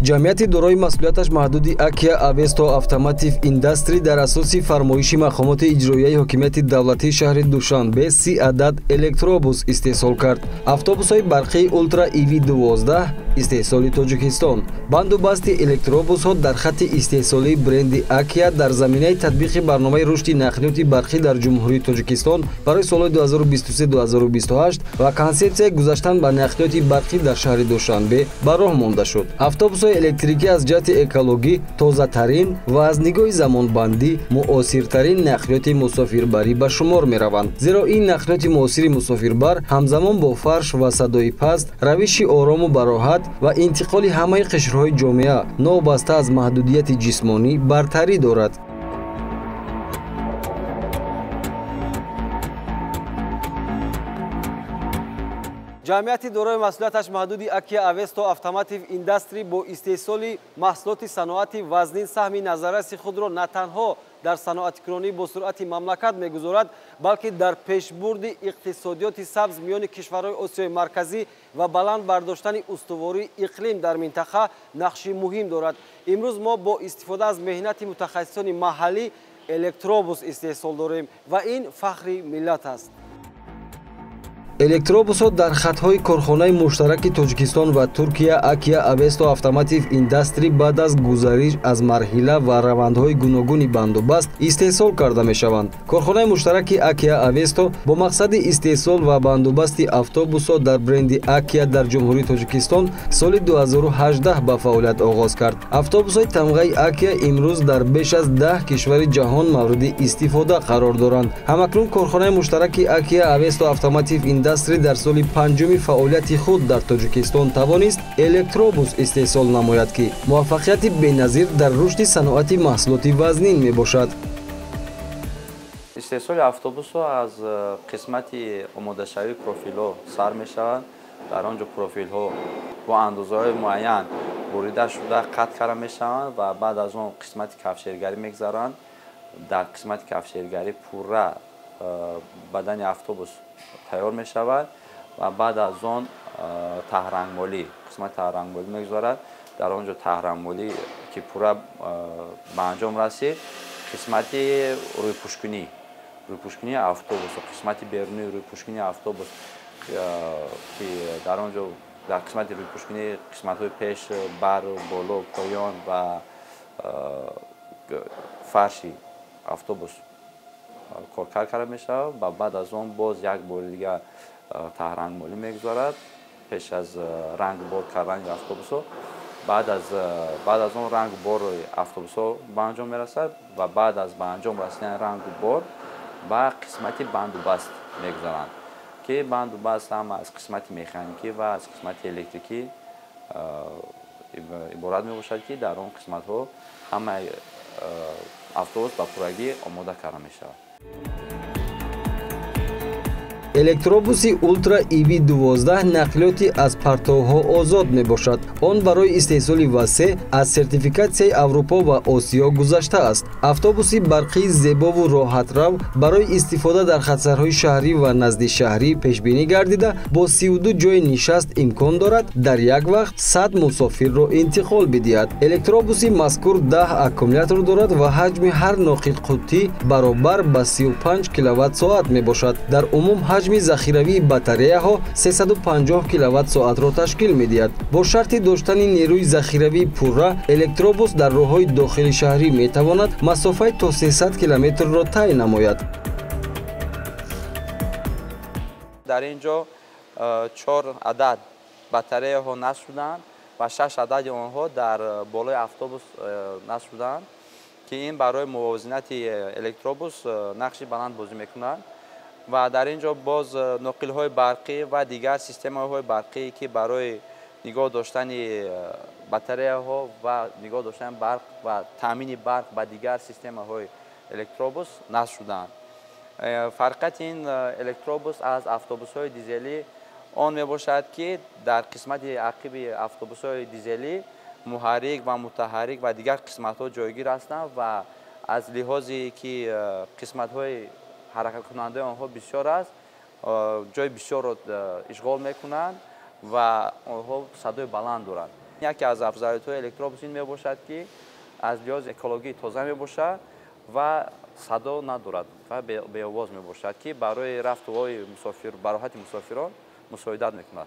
Ҷамъияти дорои масъулияташ маҳдуди Акия Авесто Автоматив Индастри дар асоси фармоиши мақомоти иҷроияи ҳокимияти давлатии шаҳри Душанбе 30 адад электробус истеҳсол кард. Автобусҳои барқии Ултра EV12 истеҳсоли Тоҷикистон. Банду басти электробусҳо дар хатти истеҳсолии бренди Акия дар заминаи татбиқи барномаи рушди нақлиёти барқӣ дар Ҷумҳурии Тоҷикистон барои солҳои 2023-2028 ва консепсияи гузаштан ба нақлиёти барқӣ дар шаҳри Душанбе ба роҳ монда шуд. Автобусҳои электрикӣ аз ҷиҳати экологӣ тозатарин ва аз нигоҳи замонбандӣ муосиртарин нақлиёти мусофирбарӣ ба шумор мераванд, зеро ин нақлиёти муосири мусофирбар ҳамзамон бо фарш ва садои паст, равиши орому бароҳат ва интиқоли ҳамаи қишрҳои ҷомеа новобаста аз маҳдудияти ҷисмонӣ бартарӣ дорад. Ҷамъияти дорои масъулияташ маҳдуди Акия Авесто Автоматив Индастри бо истеҳсоли маҳсулоти саноати вазнин саҳми назарраси худро на танҳо дар саноаткунонии босуръати мамлакат мегузорад, балки дар пешбурди иқтисодиёти сабз миёни кишварҳои Осиёи Марказӣ ва баланд бардоштани устувории иқлим дар минтақа нақши муҳим дорад. Имрӯз мо бо истифода аз меҳнати мутахассисони маҳаллӣ электробус истеҳсол дорем ва ин фахри миллат аст. Электробусҳо дар хатҳои корхонаи муштараки Тоҷикистон ва Туркия Акия Авесто Автоматив Индастри баъд аз гузариш аз марҳила ва равандҳои гуногуни бандубаст истеҳсол карда мешаванд. Корхонаи муштараки Акия Авесто бо мақсади истеҳсол ва бандубасти автобусҳо дар бренди Акия дар Ҷумҳурии Тоҷикистон соли 2018 ба фаъолият оғоз кард. Автобусҳои тамғаи Акия имрӯз дар беш аз 10 кишвари ҷаҳон мавриди истифода қарор доранд. Ҳамакнун корхонаи муштараки Акия Авесто Автоматив Индастри дар соли панҷуми фаъолияти худ дар Тоҷикистон тавонист электробус истеҳсол намояд, ки муваффақияти беназир дар рушди саноати маҳсулоти вазнин мебошад. Истеҳсоли автобусҳо аз қисмати омодашавии профилҳо сар мешавад. Дар он ҷо профилҳо бо андозаҳои муайян бурида шуда қатъ карда мешаванд ва баъд аз он қисмати кафшергарӣ мегузаранд. Дар қисмати кафшергарӣ пурра бадани автобус тайёр мешавад ва баъд аз он таҳрангмолӣ, қисмати таҳрангмолӣ мегузарад. Дар он ҷо таҳрангмолӣ ки пурра ба анҷом расид, қисмати рӯйпӯшкунии автобус, қисмати берунии рӯйпӯшкунии автобус ки дар он ҷо дар қисмати рӯйпӯшкунӣ қисматҳои пеш, бар, боло, поён ва фарши автобус коркард карда мешавад ва баъд аз он боз як бори дигар таҳрангмолӣ мегузарад пеш аз рангбор кардани автобусҳо. Баъд аз он рангбори автобусҳо ба анҷом мерасад ва баъд аз ба анҷом расидани рангбор ба қисмати бандубаст мегузаранд, ки бандубаст ҳам аз қисмати механикӣ ва аз қисмати электрикӣ иборат мебошад, ки дар он қисматҳо ҳамаи автобус ба пуррагӣ омода карда мешавад. Электробуси Ултра EV12 нақлиёти аз партовҳо озод мебошад. Он барои истеҳсоли васеъ аз сертификатсияи Аврупо ва Осиё гузаштааст. Автобуси барқии зебову роҳатрав барои истифода дар хатсарҳои шаҳрӣ ва наздишаҳрӣ пешбинӣ гардида, бо 32 ҷойи нишаст имкон дорад дар як вақт 100 мусофирро интиқол бидиҳад. Электробуси мазкур 10 аккумулятор дорад ва ҳаҷми ҳар ноқил қуттӣ баробар ба 35 киловатт-соат мебошад. Дар умум ҳаҷми захиравии батареяҳо 350 киловатт-соатро ташкил медиҳад. Бо шарти доштани нерӯи захиравии пурра, электробус дар роҳҳои дохили шаҳрӣ метавонад масофаи то 300 километрро тай намояд. Дар ин ҷо 4 адад батареяҳо насб шуданд ва 6 адади онҳо дар болои автобус насб шуданд, ки ин барои мувозинати электробус нақши баланд бозӣ мекунад. Ва дар ин ҷо боз ноқилҳои барқӣ ва дигар системаҳои барқӣ, ки барои нигоҳ доштани батареяҳо ва нигоҳ доштани барқ ва таъмини барқ ба дигар системаҳои электробус насб шуданд. Фарқияти ин электробус аз автобусҳои дизелӣ он мебошад, ки дар қисмати ақиби автобусҳои дизелӣ муҳаррик ва мутаҳаррик ва дигар қисматҳо ҷойгир ҳастанд ва аз лиҳозе ки қисматҳои ҳаракаткунандаи онҳо бисёр аст, ҷои бисёрро ишғол мекунанд ва онҳо садои баланд доранд. Яке аз афзалиятҳои электробус ин мебошад, ки аз лиҳози экологӣ тоза мебошад ва садо надорад ва беовоз мебошад, ки барои рафтуои мусофир, бароҳати мусофирон мусоидат мекунад.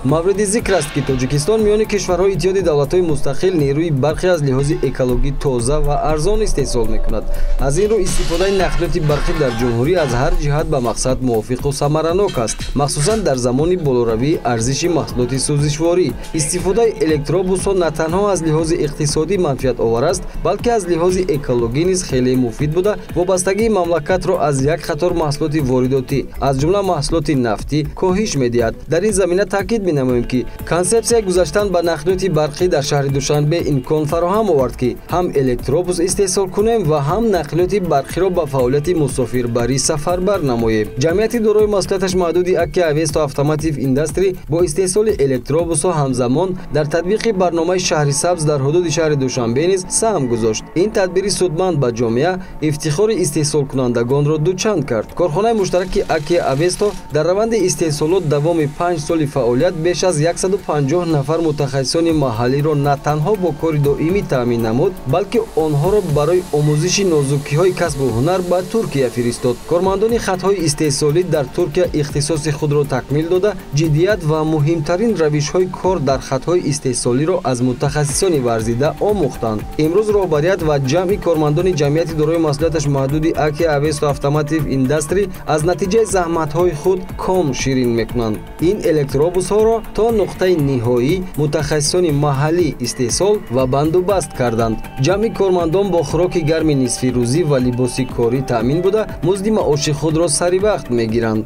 Мавриди зикр аст, ки Тоҷикистон миёни кишварҳои Иттиҳоди давлатҳои мустақил нерӯи барқӣ аз лиҳози экологӣ тоза ва арзон истеҳсол мекунад. Аз ин рӯ истифодаи нақлиёти барқӣ дар ҷумҳурӣ аз ҳар ҷиҳат ба мақсад мувофиқу самаранок аст, махсусан дар замони болоравии арзиши маҳсулоти сӯзишворӣ. Истифодаи электробусҳо на танҳо аз лиҳози иқтисодӣ манфиатовар аст, балки аз лиҳози экологӣ низ хеле муфид буда, вобастагии мамлакатро аз як қатор маҳсулоти воридотӣ, аз ҷумла маҳсулоти нафтӣ, коҳиш медиҳад. Дар ин замина таъкид менамоем, ки консепсияи гузаштан ба нақлиёти барқӣ дар шаҳри Душанбе имкон фароҳам овард, ки ҳам электробус истеҳсол кунем ва ҳам нақлиёти барқиро ба фаъолияти мусофирбарӣ сафарбар намоем. Ҷамъияти дорои масъулияташ маҳдуди Аки Авесто Автомотив Индастри бо истеҳсоли электробусҳо ҳамзамон дар татбиқи барномаи шаҳри сабз дар ҳудуди шаҳри Душанбе низ саҳм гузошт. Ин тадбири судманд ба ҷомеа ифтихори истеҳсолкунандагонро дучанд кард. Корхонаи муштараки Аки Авесто дар раванди истеҳсолот давоми 5 соли фаъолият беш аз 150 нафар мутахассисони маҳаллиро на танҳо бо кори доимӣ таъмин намуд, балки онҳоро барои омӯзиши нозукиҳои касбу ҳунар ба Туркия фиристод. Кормандони хатҳои истеҳсолӣ дар Туркия ихтисоси худро такмил дода, ҷиддият ва муҳимтарин равишҳои кор дар хатҳои истеҳсолиро аз мутахассисони варзида омӯхтанд. Имрӯз роҳбарият ва ҷамъи кормандони ҷамъияти дорои масъулияташ маҳдуди Аки Авесто Автомотив Индастри аз натиҷаи заҳматҳои худ ком ширин мекунанд. Ин электробусҳоро то нуқтаи ниҳоӣ мутахассисони маҳаллӣ истеҳсол ва бандубаст карданд. Ҷамъи кормандон бо хӯроки гарми нисфирӯзӣ ва либоси корӣ таъмин буда, музди маоши худро сари вақт мегиранд.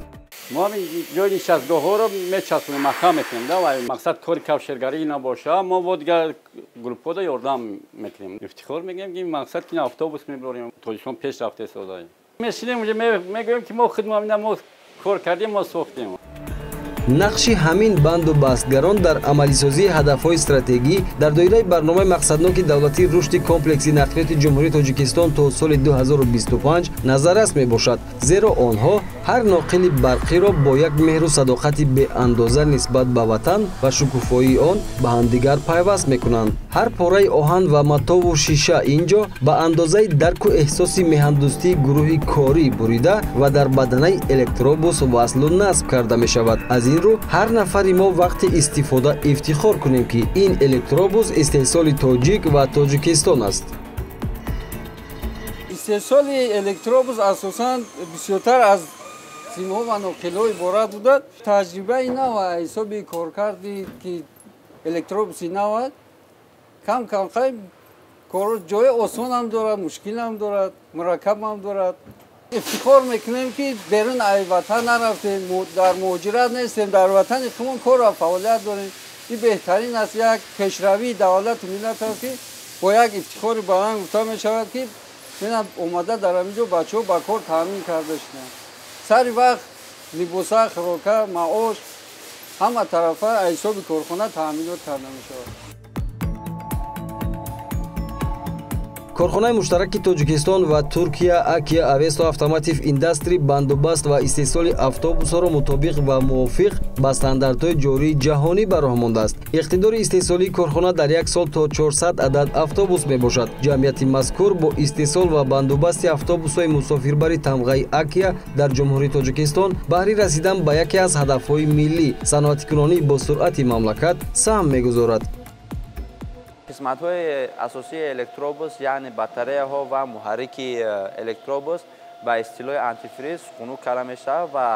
Мо ҷои нишастгоҳҳоро мечаспонем, маҳкам мекунем, ва мақсад кори кавшергарӣ набоша, мо бо дигар группҳода ёрдам мекунем. Ифтихор мегӯем, ки мақсад ки автобус мебарем, Тоҷикистон пеш рафта истодаем. Мешинем, мегӯем, ки мо худмо мо кор кардем, мо сохтем. Нақши ҳамин банду бастгарон дар амалисозии ҳадафҳои стратегӣ дар доираи барномаи мақсадноки давлатии рушди комплекси нақлиёти Ҷумҳурии Тоҷикистон то соли 2025 назаррас мебошад, зеро онҳо ҳар ноқили барқиро бо як меҳру садоқати беандоза нисбат ба ватан ва шукуфоии он ба ҳамдигар пайваст мекунанд. Ҳар пораи оҳан ва матову шиша ин ҷо ба андозаи дарку эҳсоси меҳандӯстии гурӯҳи корӣ бурида ва дар баданаи электробус васлу насб карда мешавад. Аз ин рӯ ҳар нафари мо вақти истифода ифтихор кунем, ки ин электробус истеҳсоли тоҷик ва Тоҷикистон аст. Истеҳсоли электробус асосан бисёртар аз симҳо ва ноқилҳо иборат буда. Таҷрибаи нав ҳисоби коркарди ки электробуси нав аст, кам кам корро ҷои осонам дорад, мушкилам дорад, мураккабам дорад. Ифтихор мекунем, ки берун аз ватан нарафтем, дар муҳоҷират нестем, дар ватани худмон кор ва фаъолият дорем. Ин беҳтарин аст, як пешравии давлату миллат аст, ки бо як ифтихори баланд гуфта мешавад, ки менам омада дар ҳамин ҷо бачаҳо ба кор таъмин карда шуданд. Сари вақт либоса, хӯрока, маош ҳама тарафа аз ҳисоби корхона таъминот карда мешавад. Корхонаи муштараки Тоҷикистон ва Туркия Акия Авесто Автомотив Индастри бандубаст ва истеҳсоли автобусҳоро мутобиқ ва мувофиқ ба стандартҳои ҷории ҷаҳонӣ ба роҳ мондааст. Иқтидори истеҳсолии корхона дар як сол то 400 адад автобус мебошад. Ҷамъияти мазкур бо истеҳсол ва бандубасти автобусҳои мусофирбари тамғаи Акия дар Ҷумҳурии Тоҷикистон баҳри расидан ба яке аз ҳадафҳои миллӣ саноатикунонии босуръати мамлакат саҳм мегузорад. Қисматҳои асосии электробус, яъне батареяҳо ва муҳаррики электробус ба истилоҳи антифриз хунук карда мешавад ва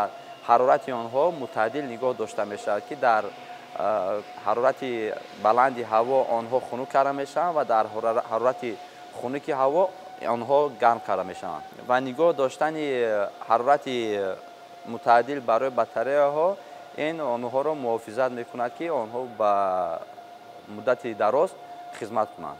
ҳарорати онҳо мутадил нигоҳ дошта мешавад, ки дар ҳарорати баланди ҳаво онҳо хунук карда мешаванд ва дар ҳарорати хунуки ҳаво онҳо гарм карда мешаванд. Ва нигоҳ доштани ҳарорати мутадил барои батареяҳо ин онҳоро муҳофизат мекунад, ки онҳо ба муддати дароз хизмат кунанд.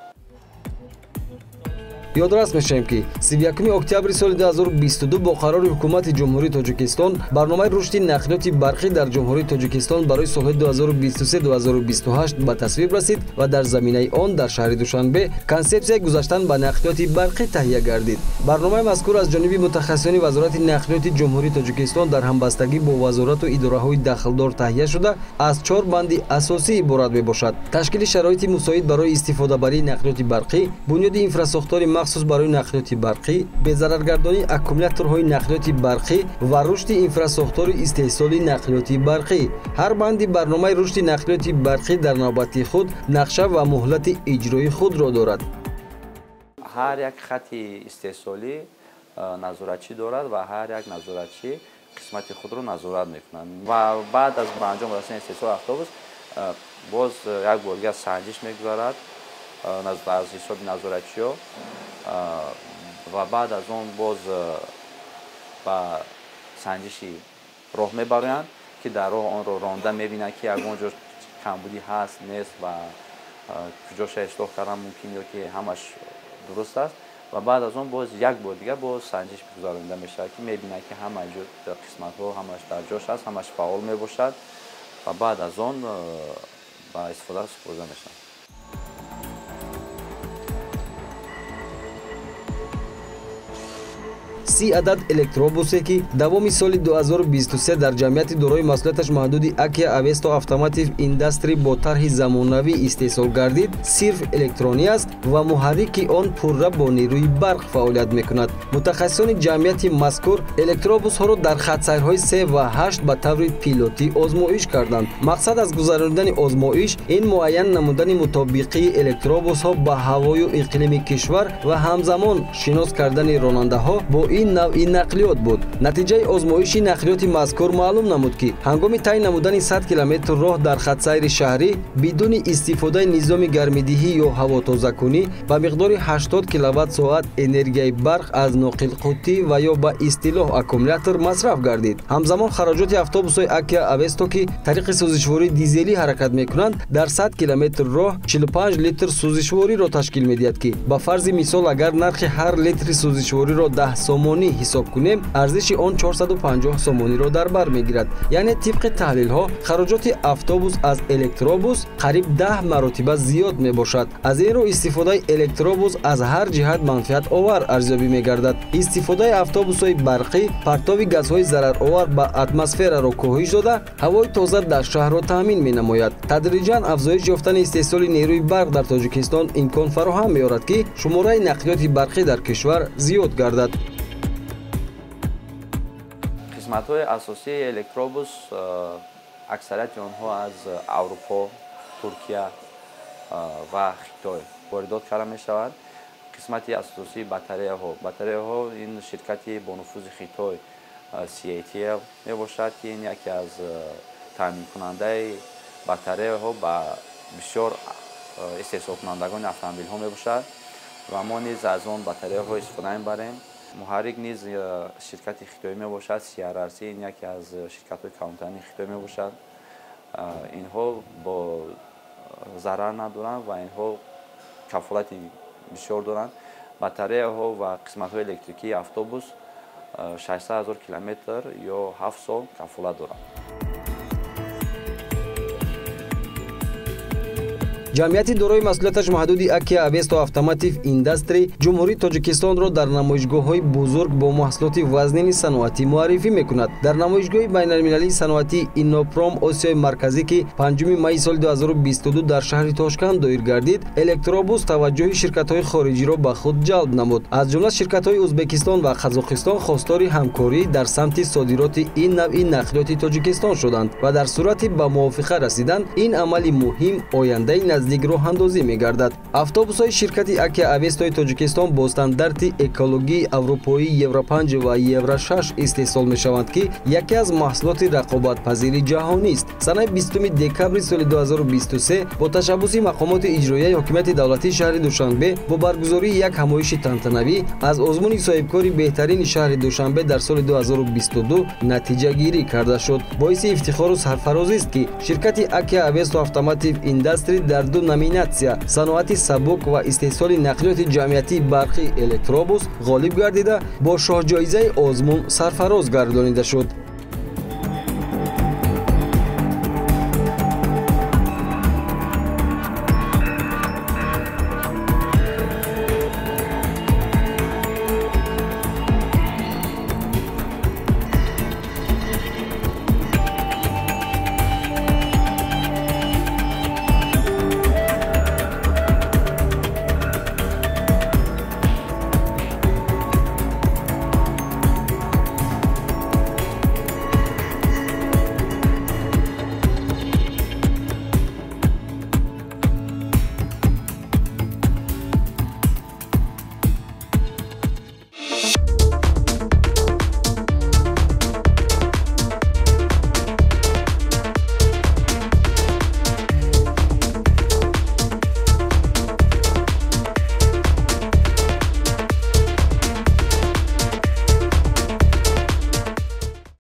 Ёдрас мешавем, ки 31 октябри соли 2022 бо қарори Ҳукумати Ҷумҳурии Тоҷикистон барномаи рушди нақлиёти барқӣ дар Ҷумҳурии Тоҷикистон барои солҳои 2023-2028 ба тасвиб расид ва дар заминаи он дар шаҳри Душанбе консепсияи гузаштан ба нақлиёти барқӣ таҳия гардид. Барномаи мазкур аз ҷониби мутахассисони Вазорати нақлиёти Ҷумҳурии Тоҷикистон дар ҳамбастагӣ бо вазорату идораҳои дахлдор таҳия шуда, аз 4 банди асосӣ иборат мебошад: ташкили шароити мусоид барои истифодабарии нақлиёти барқӣ, бунёди инфрасохтори махсус барои нақлиёти барқӣ, безараргардонии аккумуляторҳои нақлиёти барқӣ ва рушди инфрасохтори истеҳсоли нақлиёти барқӣ. Ҳар банди барномаи рушди нақлиёти барқӣ дар навбати худ нақша ва муҳлати иҷрои худро дорад. Ҳар як хати истеҳсолӣ назоратчӣ дорад ва ҳар як назоратчӣ қисмати худро назорат мекунад ва баъд аз ба анҷом расидани истеҳсоли автобус боз як бор дигар санҷиш мегузарад аз ҳисоби назоратчиҳо ва баъд аз он боз ба санҷиши роҳ мебароянд, ки дар роҳ онро ронда мебинанд, ки ягон ҷо камбудӣ ҳаст, нест ва куҷоша ислоҳ кардан мумкин ё ки ҳамаш дуруст аст. Ва баъд аз он боз як бор дигар боз санҷиш гузаронида мешавад, ки мебинанд, ки ҳама қисматҳо ҳамаш дар ҷош аст, ҳамаш фаъол мебошад ва баъд аз он ба истифода супурда мешавад. 30 адад электробусе, ки давоми соли 2023 дар ҷамъияти дорои масъулияташ маҳдуди Акия Авесто Автоматив Индастри бо тарҳи замонавӣ истеҳсол гардид, сирф электронӣ аст ва муҳаррики он пурра бо нерӯи барқ фаъолият мекунад. Мутахассисони ҷамъияти мазкур электробусҳоро дар хатсайрҳои 3 ва 8 ба таври пилотӣ озмоиш карданд. Мақсад аз гузаронидани озмоиш ин муайян намудани мутобиқии электробусҳо ба ҳавою иқлими кишвар ва ҳамзамон шинос кардани ронандаҳо бо ин навъи нақлиёт буд. Натиҷаи озмоиши нақлиёти мазкур маълум намуд, ки ҳангоми тай намудани 100 километр роҳ дар хатсайри шаҳрӣ бидуни истифодаи низоми гармидиҳӣ ё ҳавотозакунӣ ба миқдори 80 киловатт-соат энергияи барқ аз ноқилқутӣ ва ё ба истилоҳ аккумулятор масраф гардид. Ҳамзамон хароҷоти автобусҳои Акия Авесто, ки тариқи сӯзишвории дизелӣ ҳаракат мекунанд, дар 100 километр роҳ 45 литр сӯзишвориро ташкил медиҳад, ки ба фарзи мисол агар нархи ҳар литри сӯзишвориро 10 сомонӣ ҳисоб кунем, арзиши он 450 сомониро дар бар мегирад. Яъне тибқи таҳлилҳо хароҷоти автобус аз электробус қариб 10 маротиба зиёд мебошад. Аз ин рӯ истифодаи электробус аз ҳар ҷиҳат манфиатовар арзёбӣ мегардад. Истифодаи автобусҳои барқӣ партови газҳои зараровар ба атмосфераро коҳиш дода, ҳавои тоза дар шаҳрро таъмин менамояд. Тадриҷан афзоиш ёфтани истеҳсоли нерӯи барқ дар Тоҷикистон имкон фароҳам меорад, ки шумораи нақлиёти барқӣ дар кишвар зиёд гардад. Қисматҳои асосии электробус аксарияти онҳо аз Аврупо, Туркия ва Хитой воридот карда мешаванд. Қисмати асосии батареяҳо ин ширкати бонуфузи Хитой CATL мебошад, ки ин яке аз таъминкунандаи батареяҳо ба бисёр истеҳсолкунандагони автомобилҳо мебошад ва мо низ аз он батареяҳо истифода мебарем. Муҳаррик низ ширкати хитоӣ мебошад, CRRC ин яке аз ширкатҳои калонтарини хитой мебошад. Инҳо бо зарар надоранд ва инҳо кафолати бисёр доранд. Батареяҳо ва қисматҳои электрикии автобус 600 000 километр ё 7 сол кафолат доранд. Ҷамъияти дорои масъулияташ маҳдуди Акия Авесто Автоматив Индастри Ҷумҳурии Тоҷикистонро дар намоишгоҳҳои бузург бо маҳсулоти вазнини саноатӣ муаррифӣ мекунад. Дар намоишгоҳи байналмилалии саноатии Иннопром Осиёи Марказӣ, ки 5 майи соли 2022 дар шаҳри Тошканд доир гардид, электробус таваҷҷӯҳи ширкатҳои хориҷиро ба худ ҷалб намуд. Аз ҷумла ширкатҳои Ӯзбекистон ва Қазоқистон хостори ҳамкорӣ дар самти содироти ин навъи нақлиёти Тоҷикистон шуданд ва дар сурати ба мувофиқа расидан ин амали муҳим ояндаи наздик роҳандозӣ мегардад. Автобусҳои ширкати Акия Авестои Тоҷикистон бо стандарти экологии аврупоии Евро 5 ва Евро 6 истеҳсол мешаванд, ки яке аз маҳсулоти рақобатпазири ҷаҳонист. Санаи 20 декабри соли 2023 бо ташаббуси мақомоти иҷроияи ҳокимияти давлатии шаҳри Душанбе бо баргузории як ҳамоиши тантанавӣ аз озмуни соҳибкори беҳтарини шаҳри Душанбе дар соли 2022 натиҷагирӣ карда шуд. Боиси ифтихору сарфарозист, ки ширкати Акия Авесто Автоматив Индастри дар Дар ду номинатсия саноати сабук ва истеҳсоли нақлиёти ҷамъиятии барқии электробус ғолиб гардида, бо шоҳҷоизаи озмун сарфароз гардонида шуд.